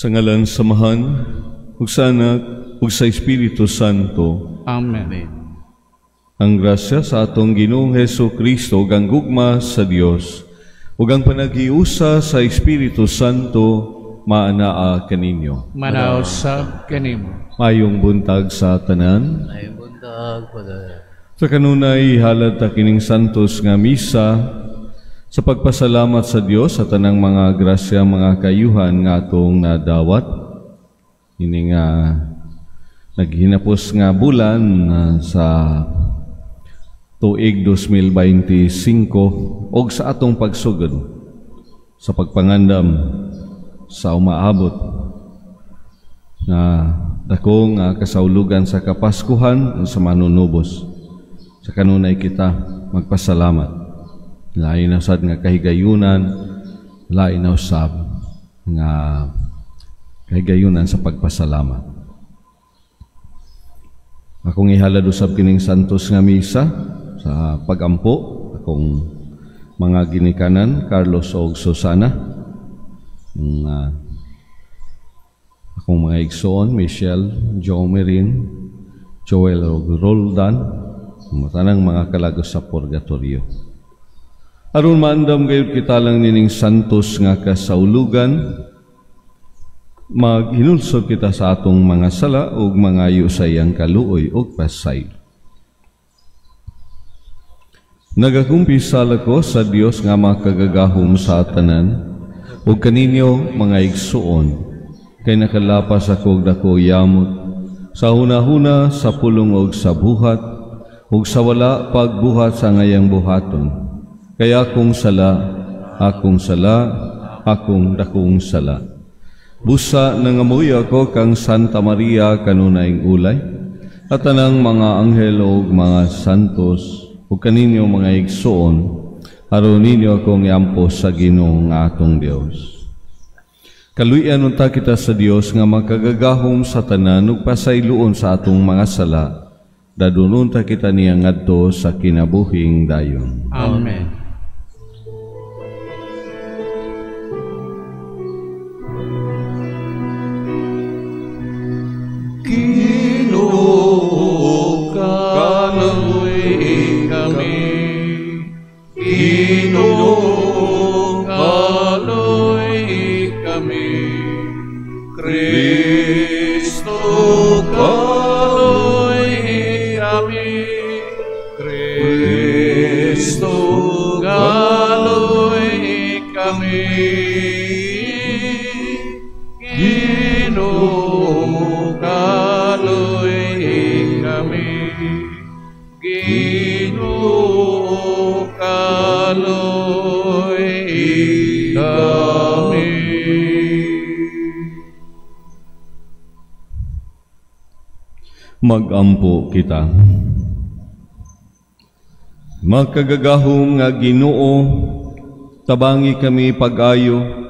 Sa ngalan sa Amahan, ug sa Anak, ug sa Espiritu Santo. Amen. Ang grasya sa atong Ginoong Hesus Kristo ug ang gugma sa Dios ug ang panaghiusa sa Espiritu Santo maanaa kaninyo. Manausab kanimo. Mayong buntag sa tanan. Mayong buntag, Father. Sa kanunay halad ta kining santos nga misa sa pagpasalamat sa Dios sa tanang mga grasya, mga kayuhan nga atong nadawat. Ini nga naghinapos nga bulan sa tuig 2025 og sa atong pagsugod sa pagpangandam sa umaabot nga dakong kasaulugan sa Kapaskuhan sa manunubos. Sa kanunay kita magpasalamat. Lain na sad nga kahigayunan, lain na usab nga kahigayunan sa pagpasalamat. Akong ihalad usab kining santos nga misa sa pagampo akong mga ginikanan Carlos og Susana, akong mga igsoon Michelle, Jomerin, Joel og Roldan, tanang mga kalagos sa purgatorio. Aron maandam gayud kita lang nining santos nga kasaulugan, maghinulsol kita sa atong mga sala ug mangayo sa iyang kaluoy ug pasaylo. Nagakumpisal ako sa Dios nga makagagahom sa tanan ug kaninyo mga igsuon, kay nakalapas ako og dako yamot sa hunahuna, sa pulong ug sa buhat, ug sa wala pagbuhat sa ngayang buhaton. Kaya akong sala, akong sala, akong dakong sala. Busa nangamuyo ako kang Santa Maria kanunayng ulay, at tanang mga anghel ug mga santos, ug kaninyo mga igsoon, aron ninyo akong iampo sa Ginoo nga atong Dios. Kaluy-an unta kita sa Dios nga makagagahom sa tanan ug pasayloon sa atong mga sala, dadon unta kita niya ngadto sa kinabuhing dayon. Amen. Ginoo, kaluoy kami. Ginoo, kaluoy kami. Kristo, kaluoy kami. Kristo, kaluoy kami. Ginoo, kaluoy kami. Ginoo, kaluoy kami. Magampo kita. Makagagahom nga Ginoo, tabangi kami pag-ayo,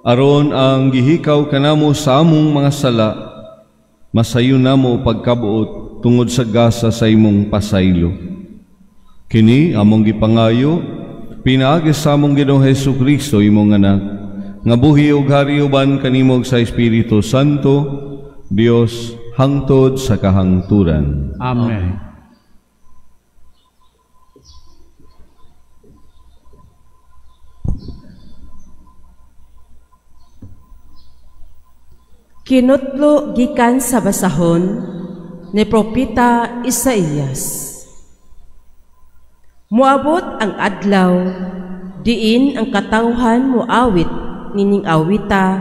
aron ang gihikaw kanamo sa among mga sala, masayo namo pagkabuot tungod sa gasa sa imong pasaylo. Kini among gipangayo, pinaagi sa among Ginoong Hesus Kristo imong anak, nga buhi ug hari uban kanimo sa Espiritu Santo, Dios hangtod sa kahangturan. Amen. Kinutlo gikan sa basahon ni Propeta Isaías. Moabot ang adlaw, diin ang katawhan moawit nining awita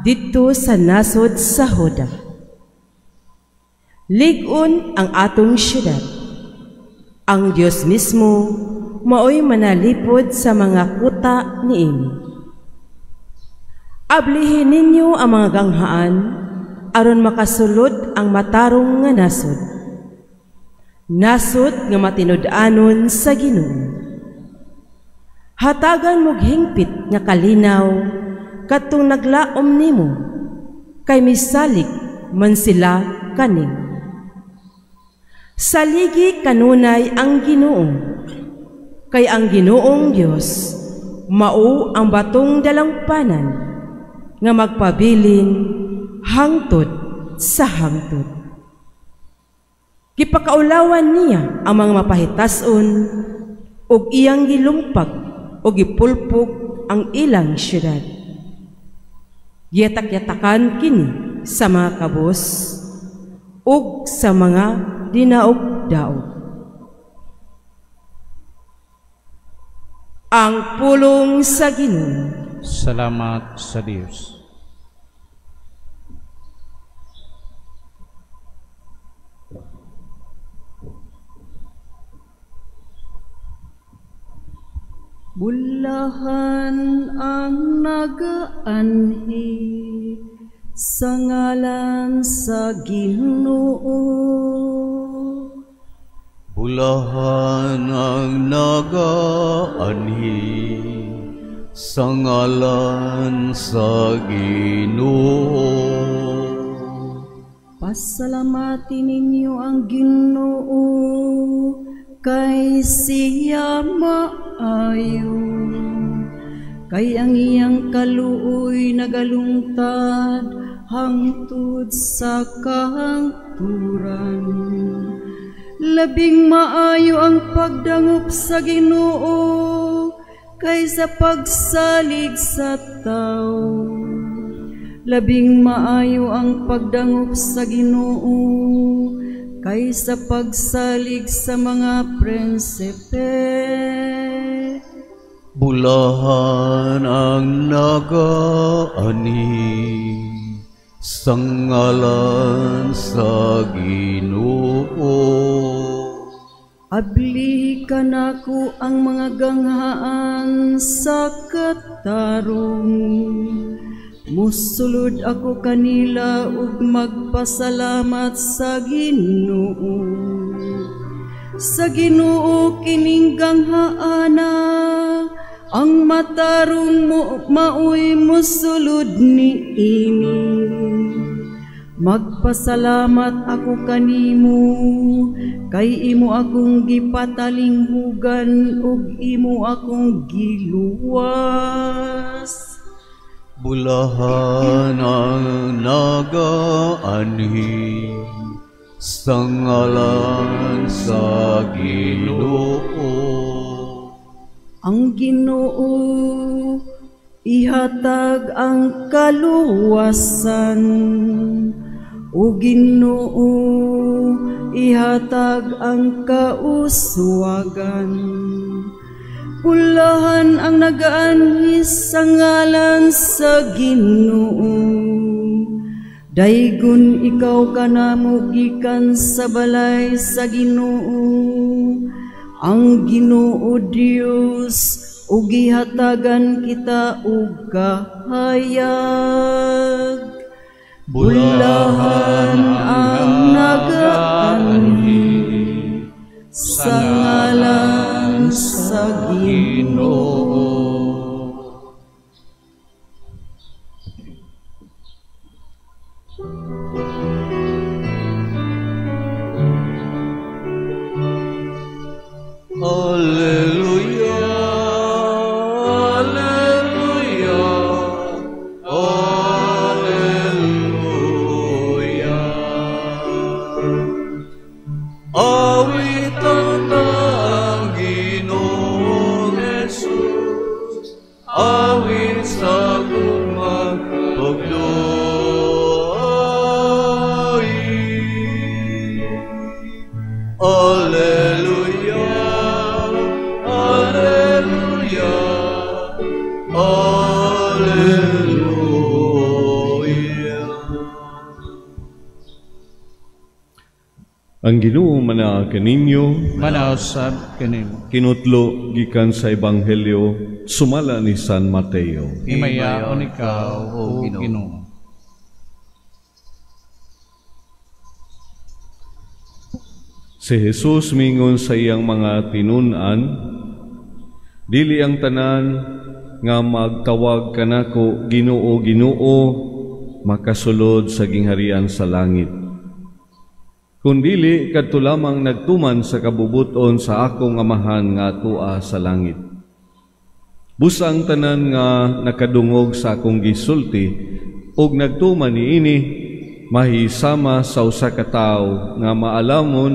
didto sa nasod sa Huda. Lig-on ang atong syudad. Ang Dios mismo maoy manalipod sa mga kuta niini. Ablihin ninyo ang mga ganghaan aron makasulod ang matarong nga nasod. Nasod nga matinud-anon sa Ginoo. Hatagan mog hingpit nga kalinaw kadtong naglaom nimo, kay misalig man sila kaning. Saligi kanunay ang Ginoo, kay ang Ginoong Dios mao ang batong dalangpanan, nga magpabilin hangtod sa hangtod. Gipakaulawan niya ang mga mapahitas-on ug iyang gilumpag o gipulpog ang ilang syudad. Giyatak-yatakan kini sa mga kabos ug sa mga dinaog-daog. Ang pulong sa Ginoo. Salamat sa Dios. Bulahan ang nagaanhi sa ngalan sa Ginoo. Bulahan ang nagaanhi sa ngalan sa Ginoo. Pasalamati ninyo ang Ginoo, kay siya maayo. Kay ang iyang kaluoy nagalungtad hangtod sa kahangturan. Labing maayo ang pagdangop sa Ginoo kaysa pagsalig sa tao. Labing maayo ang pagdangop sa Ginoo kaysa pagsalig sa mga prinsipe. Bulahan ang nagaani sa ngalan sa Ginoo. Abli kanako ang mga ganghaan sa katarong. Musulod ako kanila ug magpasalamat sa Ginoo. Sa Ginoo kining ganghaana, ang matarong mo maoy musulod niini. Magpasalamat ako kanimo, kay imo akong gipatalinghugan ug imo akong giluwas. Bulahan ang nagaanhi sa ngalan sa Ginoo. Ang Ginoo ihatag ang kaluwasan. O Ginoo, ihatag ang kauswagan. Bulahan ang nagaanhi sa ngalan sa Ginoo. Daygon ikaw kanamo gikan sa balay sa Ginoo. Ang Ginoo Dios ug gihatagan kita og kahayag. Bulahan ang nagaanhi sa ngalan sa Ginoo. Alleluia, alleluia, alleluia. Awitan ang Ginoong Jesus, awit sa gugma pagluoy. Alleluia, alleluia, alleluia. Ang Ginoo manaa kaninyo, manausab kanimo. Kinutlo gikan sa Ebanghelyo sumala ni San Mateo. Himayaon ikaw, o Ginoo. Si Jesus mingon sa iyang mga tinun-an, dili ang tanan nga magtawag kanako Ginoo, Ginoo, makasulod sa gingharian sa langit. Kundili kadto lamang nagtuman sa kabubuton sa akong Amahan nga atua sa langit. Busa ang tanan nga nakadungog sa akong gisulti ug nagtuman niini, mahisama sa usa ka tawo nga maalamon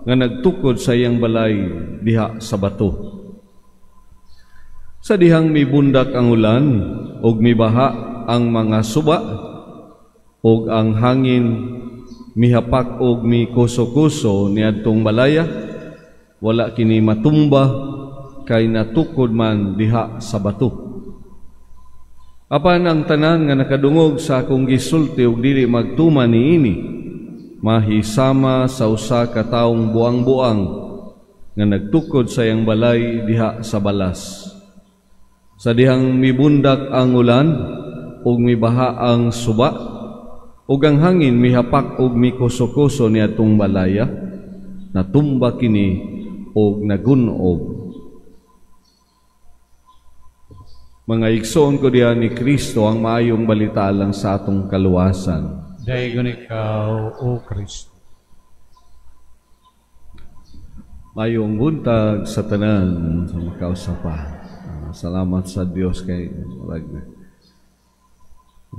nga nagtukod sa iyang balay diha sa bato. Sa dihang mibundak ang ulan ug mibaha ang mga suba ug ang hangin mihapak og mikuso-kuso niadtong balaya, wala kini matumba kay natukod man diha sa bato. Apan ang tanan nga nakadungog sa akong gisulti ug dili magtuman niini, mahisama sa usa ka taong buang-buang nga nagtukod sa iyang balay diha sa balas. Sa dihang mibundak ang ulan ug mibaha ang suba ug ang hangin mihapak ug mikuso-kuso niadtong balaya, natumba kini ug nagun-ob. Mga igsoon ko diha ni Kristo, ang maayong balita lang sa atong kaluwasan. Daygon ikaw, O Kristo. Maayong buntag sa tanan sa makausapa. Salamat sa Dios kay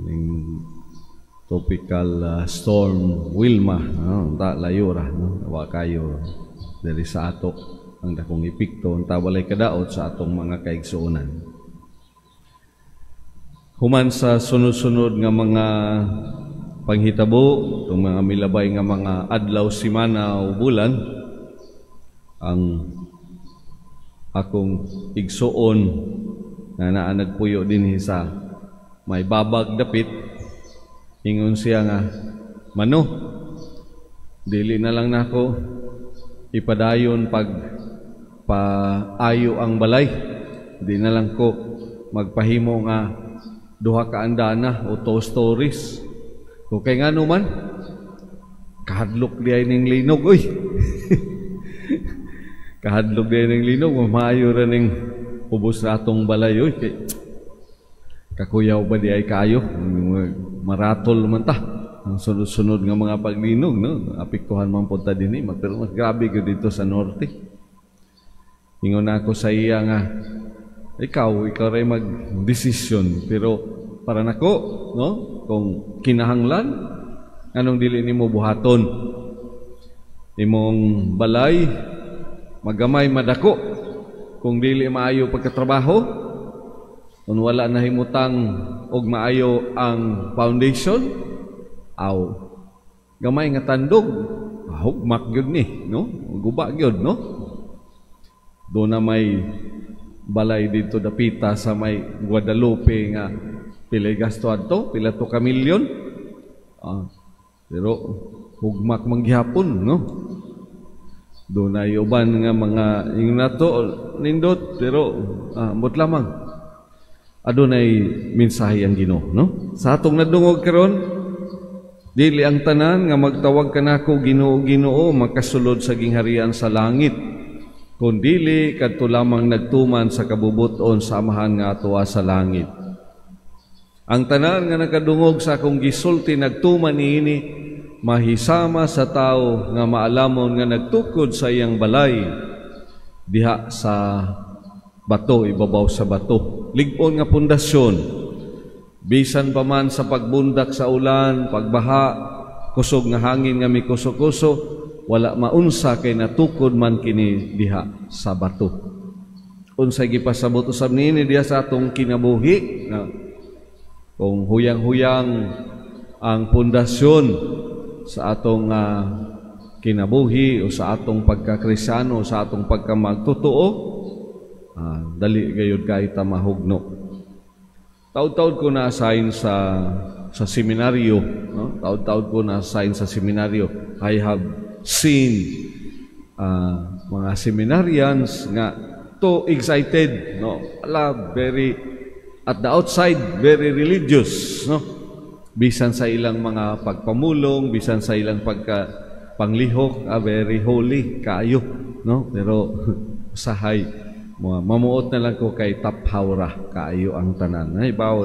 ning tropical storm Wilma, no? Ta layo ra, no? Wa kayo diri sa ato ang dakong epekto, unta walay kadaot sa atong mga kaigsuonan. Human sa sunod-sunod nga mga panghitabo, itong mga milabay nga mga adlaw, semana o bulan, ang akong igsuon nga naa nagpuyo dinhi sa may babag dapit, ingon siya nga, mano, dili na lang nako ipadayon pag paayo ang balay, di na lang ko magpahimo nga duha ka andana o two stories. Kung kay ngano man, kahadlok di ay ning linog, uy. Kahadlok di ay ning linog, maayo ra ning ubos na atong balay, uy. Kay kakuyaw ba di ay kaayo, maratol man ta ang sunod-sunod nga mga paglinog, no? Apektuhan man punta dinhi, pero mas grabe gyud dito sa norte. Ingon ako sa iya nga, ikaw ray mag-desisyon, pero para nako, no? Kung kinahanglan, anong dili nimo buhaton? Imong balay magamay madako kung dili maayo pagkatrabaho, kung wala na himutang og maayo ang foundation, aw gamay nga tandog, hugmak gyud ni, no? Guba gyud, no? Do na may balay dito dapita sa may Guadalupe nga pila gasto adto, pila to ka milyon. Pero hugmak man gihapon, no? Do na uban nga mga ingon nato nindot, pero ambot lamang. Adunay mensahe ang Ginoo, no? Sa atong nadungog karon, dili ang tanan nga magtawag kanako Ginoo, Ginoo makasulod sa gingharian sa langit, kun dili kadto lamang nagtuman sa kabubuton sa Amahan nga atoa sa langit. Ang tanan nga nakadungog sa akong gisulti nagtuman niini, mahisama sa tawo nga maalamon nga nagtukod sa iyang balay diha sa bato, ibabaw sa bato. Lig-on nga pundasyon, bisan pa man sa pagbundak sa ulan, pagbaha, kusog nga hangin nga mikuso-kuso, wala maunsa kay natukod man kini diha sa bato. Unsay gipasabot usab niini diha sa atong kinabuhi, na kung huyang-huyang ang pundasyon sa atong kinabuhi o sa atong pagkakristyano, sa atong pagkamagtotoo, dali gayud kay ta mahugno. Taud-taud ko na assign sa seminaryo, no? Taud-taud ko na assign sa seminaryo. I have seen mga seminarians nga too excited, no? Ala, very at the outside very religious, no? Bisan sa ilang mga pagpamulong, bisan sa ilang pagka panglihok, very holy kaayo, no? Pero usahay mamuot na lang ko kay taphawra kaayo ang tanan. Ay bawo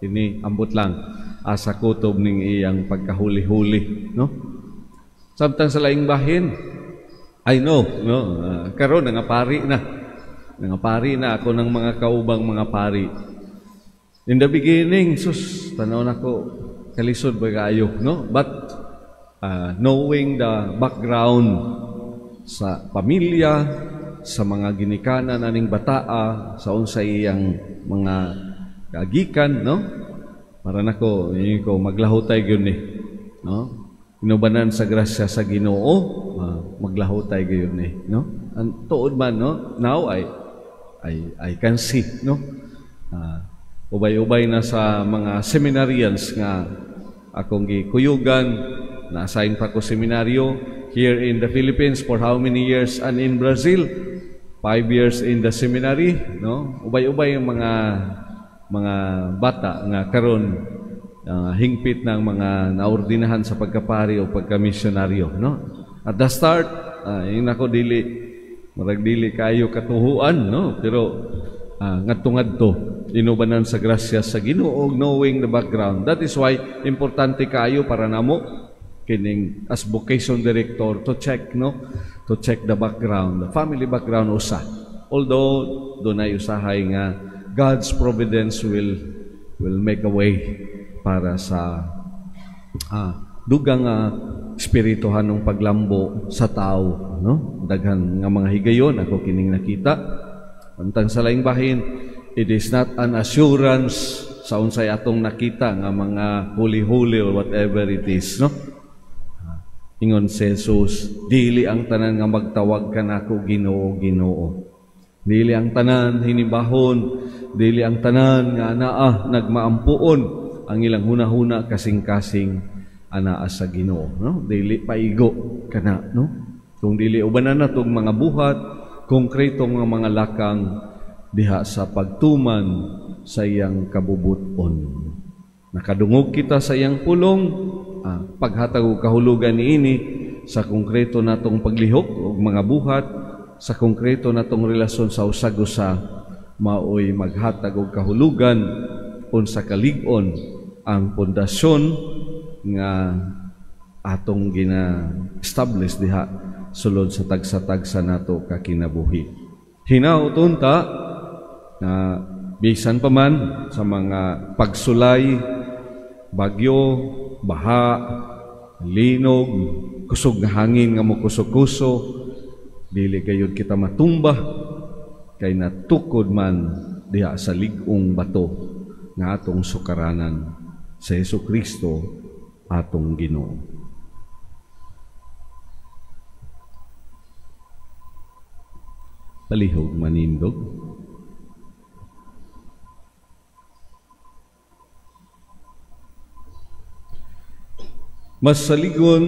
ini ambot lang asa kutob ning iyang pagkahuli-huli, no? Samtang sa laing bahin, I know, no? Karon nangapari na. Nangapari na ako ng mga kaubang mga pari. In the beginning, sus, tanaw nako kalisod ba kaayo, no? But knowing the background sa pamilya, sa mga ginikanan aning bataa, sa unsay iyang mga kagikan, no? Para nako, yun ko maglahutay gyud ni, no? Inubanan sa grasya sa Ginoo, maglahutay gyud ni, no? Ang tuod man, no? Now I can see, no? Ubay-ubay na sa mga seminarians nga akong gikuyugan, na-assign pa ko seminaryo here in the Philippines for how many years, and in Brazil 5 years in the seminary, no? Ubay-ubay ang mga bata nga karon hingpit ng mga naordinahan sa pagkapari o pagkamisyonaryo, no? At the start, yun ako dili murag dili kayo katuhuan, no? Pero ngadto-ngadto inubanan sa grasya sa Ginoo, knowing the background. That is why importante kaayo para namo kining as vocation director to check, no? To check the background, the family background usa. Although dunay usahay nga God's providence will make a way para sa dugang espirituhanong paglambo sa tao, no? Daghan nga mga higayon ako kining nakita. Antang sa laing bahin, it is not an assurance sa unsay atong nakita nga mga huli-huli or whatever it is, no? Ingon si Jesus, dili ang tanan nga magtawag kanako Ginoo, Ginoo. Dili ang tanan hinibahon, dili ang tanan nga anaa nagmaampuon ang ilang hunahuna kasing-kasing anaa sa Ginoo, no? Dili paigo kana, no? Kung dili ubanan natong mga buhat, konkreto nga mga lakang diha sa pagtuman sa iyang kabubuton. Nakadungog kita sa iyang pulong, paghatag og kahulugan niini sa konkreto natong paglihok og mga buhat, sa konkreto natong relasyon sa usag-usa, maoy maghatag og kahulugan unsa kalig-on ang pundasyon nga atong gina-establish diha sulod sa tagsa-tagsa nato kakinabuhi. Hinaut unta na bisan pa man sa mga pagsulay, bagyo, baha, linog, kusog nga hangin nga mokusog-kuso, dili gayud kita matumba kay natukod man diha sa lig-ong bato nga atong sukaranan sa Hesus Kristo atong Ginoo. Palihog manindog. Mas saligon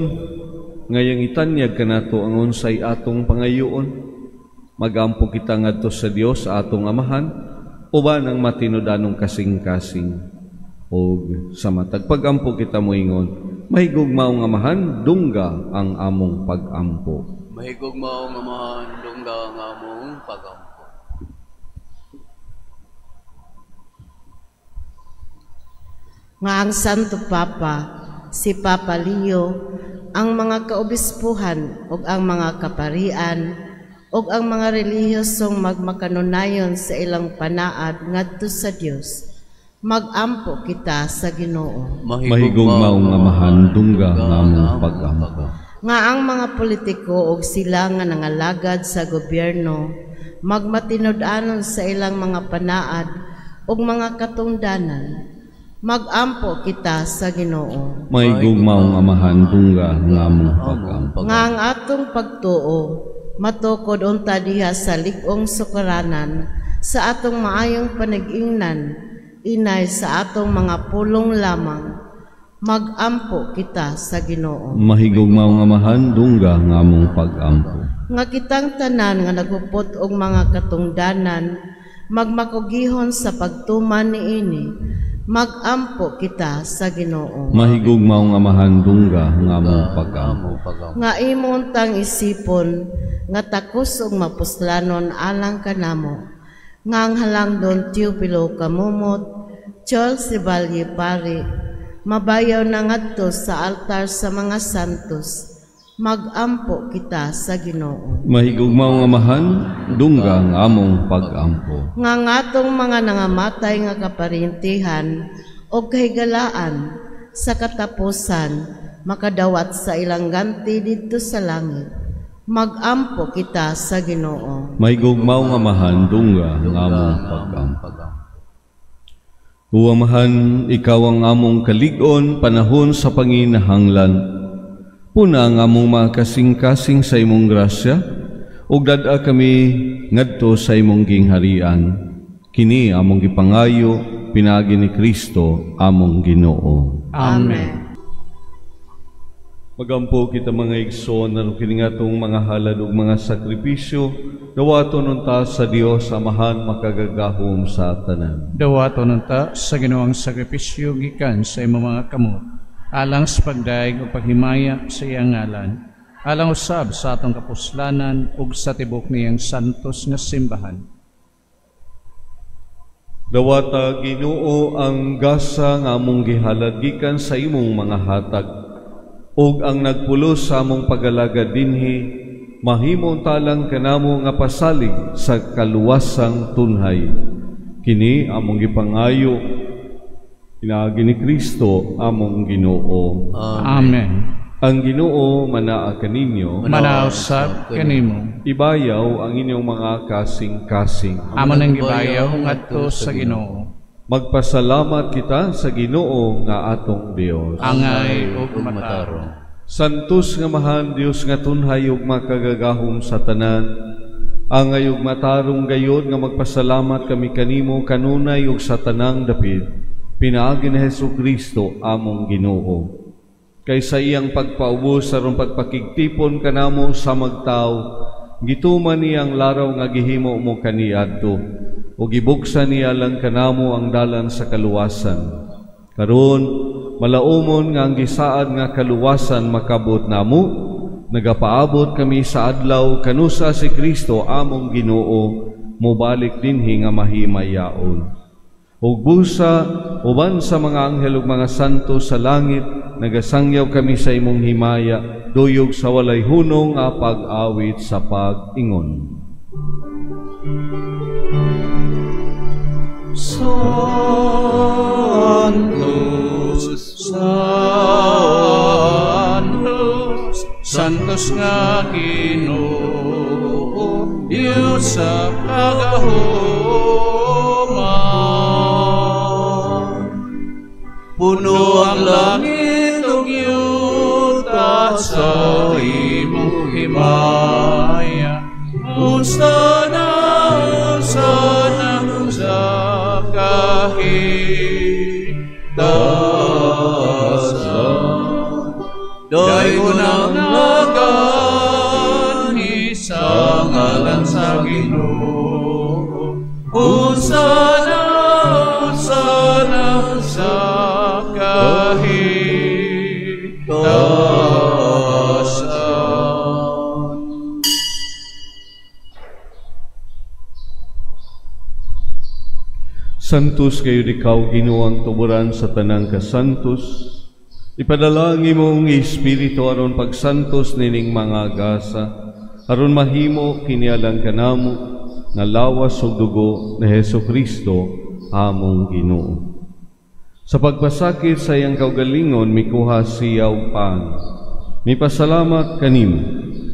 ngayang itanyag kanato ang unsay atong pangayoon. Magampo kita ngadto sa Dios atong Amahan uban ang matinud-anong kasing-kasing. Og sa matag pagampo kita moingon, mahigog maong Amahan, dungga ang among pagampo. Mahigog maong Amahan, dungga ang among pagampo. Nga ang Santo Papa, si Papa Leo, ang mga kaobispuhan ug ang mga kaparian ug ang mga relihiyosong magmakanunayon sa ilang panaad ngadto sa Dios, magampo kita sa Ginoo. Mahigog maong Amahan, dungga ang among pagampo. Nga ang mga politiko ug sila nga nangalagad sa gobyerno magmatinud-anon sa ilang mga panaad ug mga katungdanan, magampo kita sa Ginoo. Mahigog maong Amahan, dungga ang among pagampo. Nga ang atong pagtuo matukod unta diha sa lig-ong sukaranan sa atong maayong panag-ingnan, inay sa atong mga pulong lamang, magampo kita sa Ginoo. Mahigog maong Amahan, dungga ang among pagampo. Nga kitang tanan nga nagupot og mga katungdanan magmakugihon sa pagtuman niini, magampo kita sa Ginoo. Mahigog maong Amahan, dungga ang among pagampo. Nga imong tang isipon nga takos og mapuslanon alang kanamo, nga ang halang Don Teofilo Kamumot, Charles Valle Pari, mabayaw na ngadto sa altar sa mga santos, Magampo kita sa Ginoo. Mahigugmaong Amahan, dungga ang among pag-ampo. Nga ngatong mga nangamatay nga kaparintihan o kahigalaan sa katapusan makadawat sa ilang ganti didto sa langit. Magampo kita sa Ginoo. Mahigugmaong Amahan, dungga ang among pag-ampo. O Amahan, ikaw ang among kalig-on panahon sa panginahanglan. Puna ang among mga kasing-kasing sa imong grasya, ug dad-a kami ngadto sa imong gingharian. Kini among gipangayo pinaagi ni Kristo among Ginoo. Amen. Magampo kita mga igsoon aron kini atong mga halad ug mga sakripisyo, dawaton unta sa Dios Amahan makagagahom sa tanan. Dawaton unta sa Ginoo ang sakripisyo gikan sa imong mga kamot, alang sa pagdaig o paghimaya sa iyang ngalan, alang usab sa atong kapuslanan ug sa tibok niyang santos nga simbahan. Dawata Ginoo ang gasa nga among gihalad gikan sa imong mga hatag, ug ang nagpulos sa among pagalagad dinhi, mahimong talang kanamo nga pasalig sa kaluwasang tunhay. Kini among gipangayo pinaagi ni Kristo among Ginoo. Amen. Ang Ginoo manaa kaninyo, manaa usab kanimo. Ibayaw ang inyong mga kasing-kasing. Amo nang gibayaw ngadto sa Ginoo. Magpasalamat kita sa Ginoo nga atong Dios. Angay ug matarong. Santos nga mahan Dios nga tunhay ug makagagahom sa tanan. Angay ug matarong gayod nga magpasalamat kami kanimo kanunay ug sa tanang dapit. Pinaagi ni Hesus Kristo among Ginoo. Kay sa iyang pagpaubos aron pagpakigtipon kanamo sa magtaw, gituman niyang laraw nga gihimo mo kaniadto, o gibuksan niya lang kanamo ang dalan sa kaluwasan. Karon malaumon nga ang gisaad nga kaluwasan makabot namo, nagapaabot kami sa adlaw kanusa si Kristo among Ginoo mobalik dinhi nga mahimayaon. Ug busa uban sa mga anghel ug mga santo sa langit, nagasangyaw kami sa imong himaya, duyog sa walay hunong nga pag-awit sa pag-ingon. Santos, Santos, Santos nga Ginoo, Dios sa kagahoma. Puno ang langit ug yuta sa imong himaya. Hosana, hosana sa kahitasan. Daygon ang nagani sa ngalan sa Ginoo. Hosana, hosana sa kahitasan. Santos kayo ikaw, Ginoo, ang tuburan sa tanang kasantos. Ipadala ang imong espiritu aron pagsantos nining mga gasa, aron mahimo kini alang kanamo nga lawas ug dugo ni Hesus Kristo among Ginoo. Sa pagpasakit sa iyang kaugalingon, mikuha siya og pan. Mipasalamat kanimo,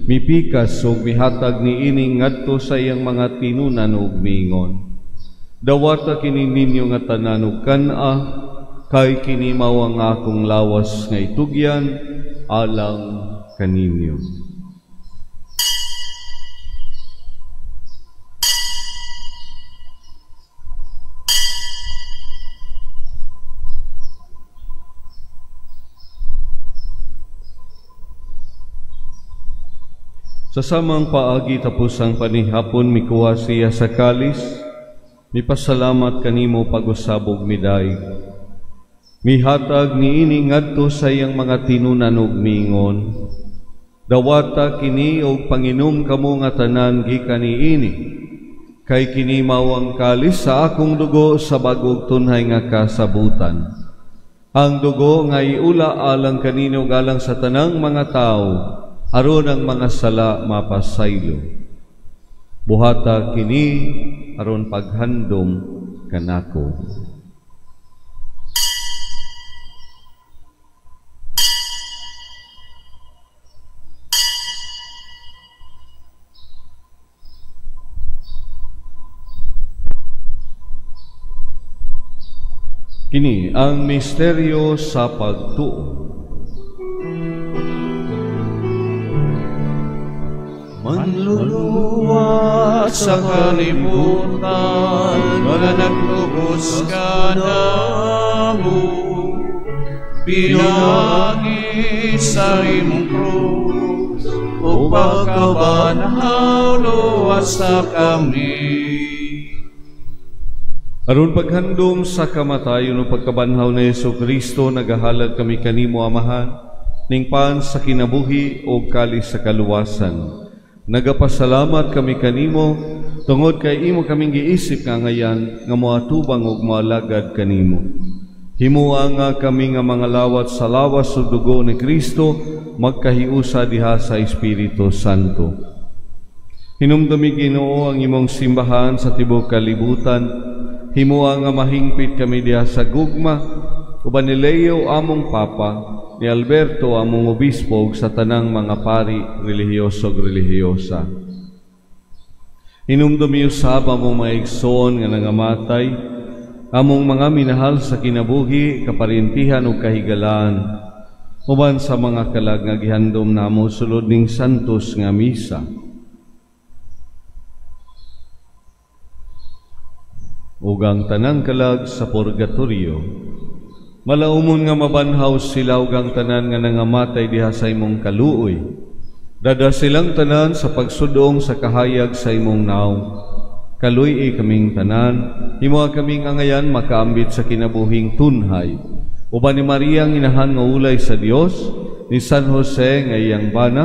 mipikas ug mihatag niini ngadto sa iyang mga tinunan ug miingon. Dawata kini ninyo nga tanan ug kan-a, kay kini mao ang akong lawas nga itugyan alang kaninyo. Sa samang paagi tapos ang panihapon, mikuha siya sa kalis, mipasalamat kanimo pag-usabog midaig. Mihatag niini ngadto sa iyang mga tinunan ug miingon, dawata kini og panginom kamo nga tanan gikan niini, kay kini mao ang kalis sa akong dugo sa bag-ong tunhay nga kasabutan. Ang dugo nga iula alang kanino ug alang sa tanang mga tawo aron ang mga sala mapasaylo. Buhata kini aron paghandom kanako. Kini ang misteryo sa pagtuo. Manluluwas sa kalibutan, nga naglubos ka namo, pinaagi sa imong krus, ug pagkabanhaw luwas sa kami. Aron paghandom sa kamatayon o pagkabanhaw ni Jesu Kristo, nagahalad kami kanimo, Amahan, ning pan sa kinabuhi o kalis sa kaluwasan. Nagapasalamat kami kanimo tungod kay imo kaming giisip nga ngayan nga moatubang ug moalagad kanimo. Himoa nga kami nga mga lawat sa lawas ug dugo ni Kristo magkahiusa diha sa Espiritu Santo. Hinumdumi, Ginoo, ang imong simbahan sa tibuok kalibutan. Himoa nga mahingpit kami diha sa gugma uban ni Leo among Papa, ni Alberto among obispo ug sa tanang mga pari, relihiyoso ug relihiyosa. Hinumdumi usab among mga igsoon nga nangamatay, among mga minahal sa kinabuhi, kaparentihan ug kahigalaan, uban sa mga kalag nga gihandom namo sulod ning santos nga misa. Ug ang tanang kalag sa purgatorio, malaumon nga mabanhaw sila ug ang tanan nga nangamatay diha sa imong kaluoy. Dada silang tanan sa pagsudong sa kahayag sa imong naong. Kaluy-i kaming tanan, himoa kaming angayan makaambit sa kinabuhing tunhay. Uban ni Maria ang inahan nga ulay sa Dios, ni San Jose nga iyang bana,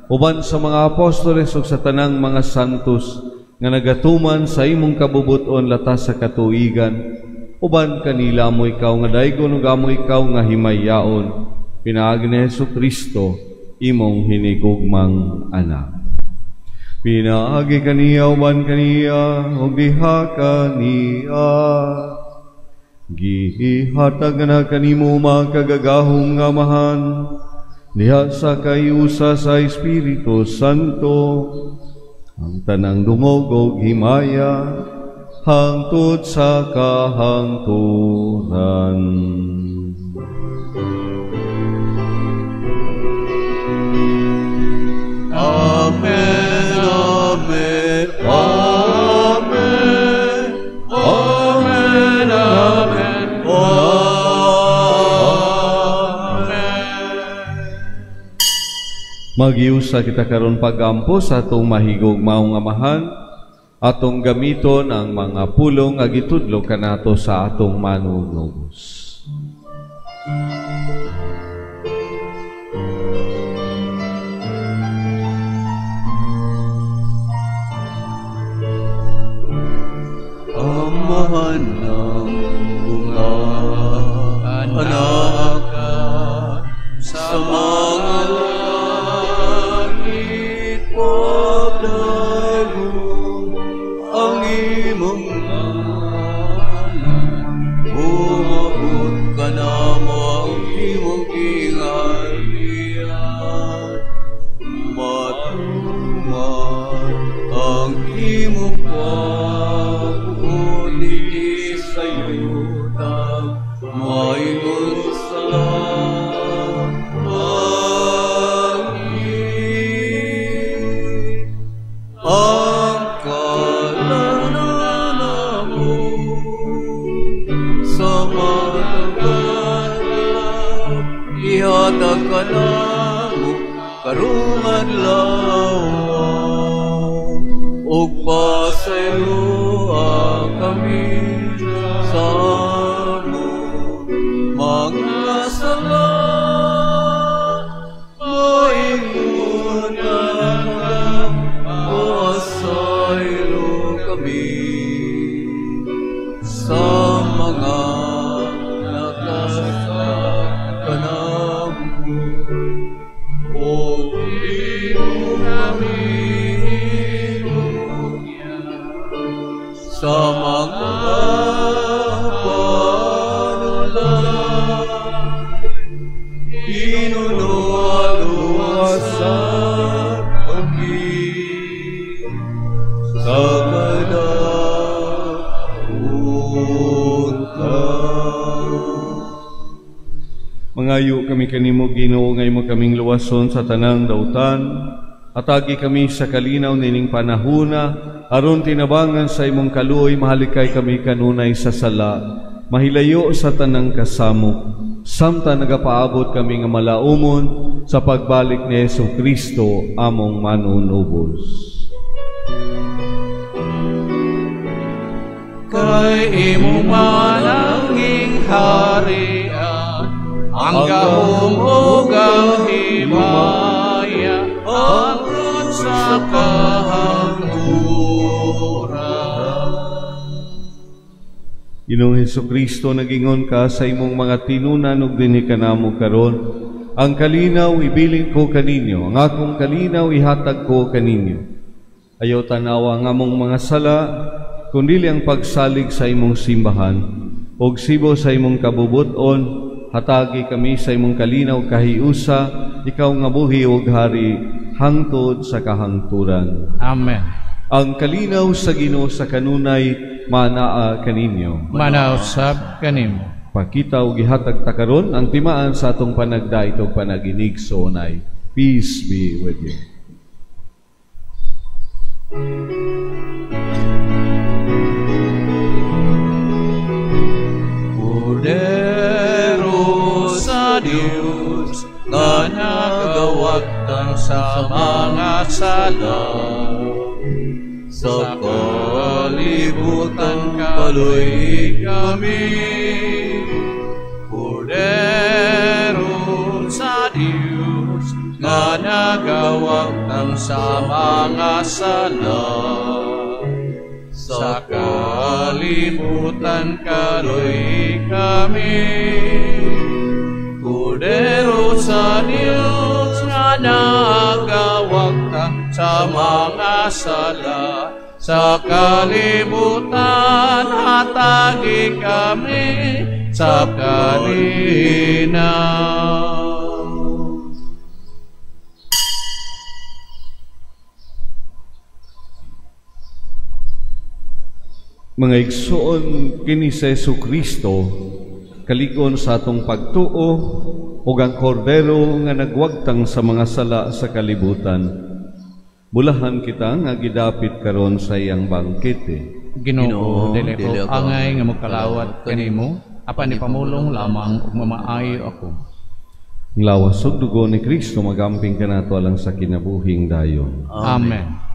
uban sa mga apostoles ug sa tanang mga santos nga nagatuman sa imong kabubuton latas sa katuigan. Uban kanila mo ikaw nga daygon ug amo ikaw nga himayaon, pinaagi ni Hesus Kristo imong hinigugmang anak. Pinaagi kaniya, uban kaniya ug diha kaniya, gihatag na kanimo makagagahom nga Amahan diha sa kayusa sa Espiritu Santo ang tanang dungog ug himaya hangtod sa kahangturan. Amen, amen, amen, amen, amen, amen. Magiusa kita karon pagampo sa atong mahigugmaong Amahan, atong gamiton ang mga pulong nga gitudlo kanato sa atong manunubos. Amahan ng mga anak sa mga langit, pagdaygon ang imong ngalan, umabot ka namo ang imong gingharian, matuman ang imong pagbuot dinhi sa yuta, maingon sa langit. Ang kalananamo sa matag adlaw, ihatag kanamo karong adlaw, ug pasayloa kami sa among mga sala, maingon nga pasaylo kami sa mga nakasala kanamo, ug Mangayo kami kanimo, Ginoo, nga imo kaming luwason sa tanang dautan. Atagi kami sa kalinaw nining panahuna, aron tinabangan sa imong kaluoy, mahalikay kami kanunay sa sala, mahilayo sa tanang kasamok, samtang nagapaabot kami nga malaumon sa pagbalik ni Hesus Kristo among manunubos. Kay imo mananging harian, ang gahom ug ang himaya, hangtod sa kahangturan. Ginoong Hesukristo, nagingon ka sa imong mga tinunan ug dinhi kanamo karon. Ang kalinaw ibilin ko kaninyo, ang akong kalinaw ihatag ko kaninyo. Ayaw tanawa ang among mga sala, kundili ang pagsalig sa imong simbahan, ug sibo sa imong kabubuton, hatagi kami sa imong kalinaw kahiusa, ikaw nga buhi ug hari hangtod sa kahangturan. Amen. Ang kalinaw sa Ginoo sa kanunay manaa kaninyo. Manausab kanimo. Pakita og gihatag ta karon ang timaan sa atong panagdait ug panaginig sonay. Peace be with you. Kordero sa Diyos nga nagawagtang sa mga sala, sa kalibutan kaloy kami. Kordero sa Diyos nga nagawagtang sa mga sala, sa kalibutan kaloy kami. Kordero sa Diyos nga nagawagtang sa mga sala, sa kalibutan hatagi kami sa kalinaw. Mga igsoon kini sa Hesukristo, kalig-on sa atong pagtuo ug ang kordero nga nagwagtang sa mga sala sa kalibutan. Bulahan kita nga gidapit karon sa iyang bangkete. Ginoo, dili ko angay nga mokalawat kanimo, apan ipamulong lamang ug mamaayo ako. Ang lawas ug dugo ni Kristo magamping kanato alang sa kinabuhing dayon. Amen.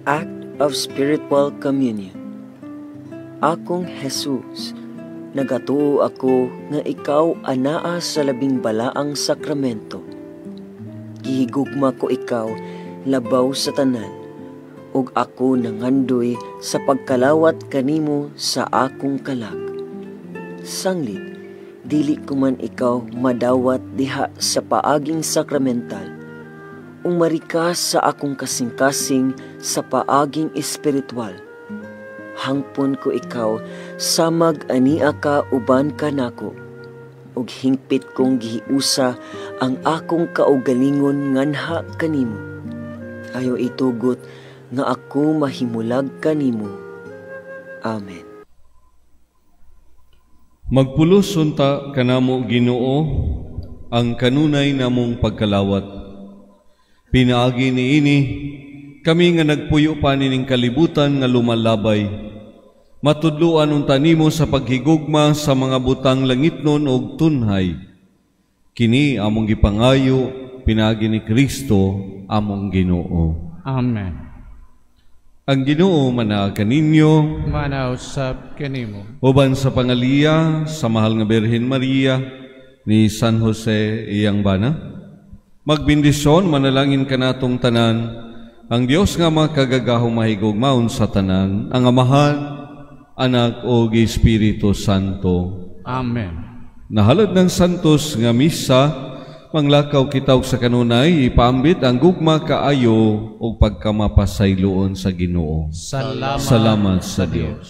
Act of Spiritual Communion. Akong Jesus, nagatuo ako nga ikaw anaa sa labing balaang sakramento. Gihigugma ko ikaw labaw sa tanan, ug ako nangandoy sa pagkalawat kanimo sa akong kalag. Sanglit, dili ko man ikaw madawat diha sa paaging sakramental, umarika sa akong kasing-kasing sa paaging espiritual. Hangpon ko ikaw, samag ania ka uban ka nako, ug hingpit kong gihiusa ang akong kaugalingon nganha kanimo. Ayaw itugot nga ako mahimulag kanimo. Amen. Magpulos unta kanamo Ginoo ang kanunay namong pagkalawat. Pinaagi niini kami nga nagpuyo pa nining kalibutan nga lumalabay. Matudloan unta nimo sa paghigugma sa mga butang langitnon og tunhay. Kini among gipangayo pinaagi ni Kristo among Ginoo. Amen. Ang Ginoo manaa kaninyo, manausab kanimo. Uban sa pangaliya sa mahal nga Birhen Maria ni San Jose iyang bana. Magbindisyon manalangin kanatong tanan ang Dios nga makagagahom mahigugmaon sa tanan, ang Amahan, Anak ug Espiritu Santo. Amen. Nahalad ng santos nga misa, Manglakaw kita og sa kanunay, ipaambit ang gugma kaayo ug pagkamapasayloon sa Ginoo. Salamat, Salamat sa Dios.